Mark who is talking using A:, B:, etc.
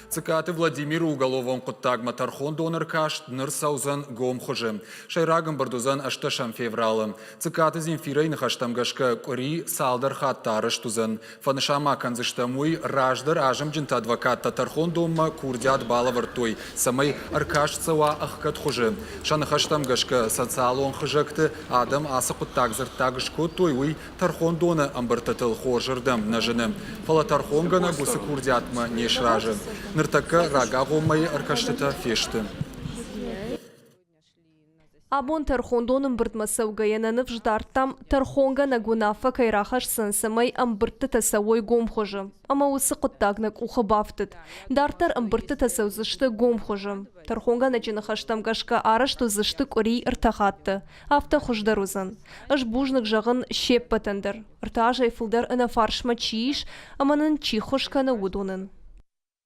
A: Цыкаты Владимиры уголовон хъуыддагмӕ тӕрхондоны ӕркаст ныр цӕудзӕн гом хуызы. Сӕйраг ӕмбырд уыдзӕн ӕстдӕсӕм февралы. Цыкаты Земфирӕйы ныхӕстӕм гӕсгӕ къуыри цалдӕр хатты арӕзт уыдзӕн. Фӕнысан ма кӕндзыстӕм уый, раздӕр азымджынты адвокаттӕ тӕрхондонмӕ курдиат балӕвӕрдтой, цӕмӕй ӕркаст цӕуа ӕхгӕд хуызы. Сӕ ныхӕстӕм гӕсгӕ социалон хызӕгты адӕм ацы хъуыддаг дзырддаг скодтой, уый тӕрхондоны ӕмбырдтытыл хорзырдӕм нӕ зыны. Фӕлӕ тӕрхонгӕнӕг уыцы курдиатмӕ не сразы. Ныртӕккӕ рагагъоммӕйы ӕркӕстытӕ фесты.
B: Абон тӕрхондоны ӕмбырдмӕ цӕугӕйӕ нӕ ныфс дардтам, тӕрхонгӕнӕг уынаффӕ кӕй рахӕсдзӕн, цӕмӕй ӕмбырдтытӕ цӕуой гом хуызы. Ӕмӕ уыцы хъуыддаг нӕ къухы бафтыд. Дарддӕр ӕмбырдтытӕ цӕудзысты гом хуызы. Тӕрхонгӕнӕджы ныхӕстӕм гӕсгӕ арӕзт уыдзысты къуыри ӕртӕ хатты. Афтӕ хуыздӕр уыдзӕн. Ӕз бузныг зӕгъын се ппӕтӕн дӕр, ӕртӕ азӕй фылдӕр ӕнӕ фарсмӕ чи ис ӕмӕ нын чи ххуыс кӕны, уыдонӕн.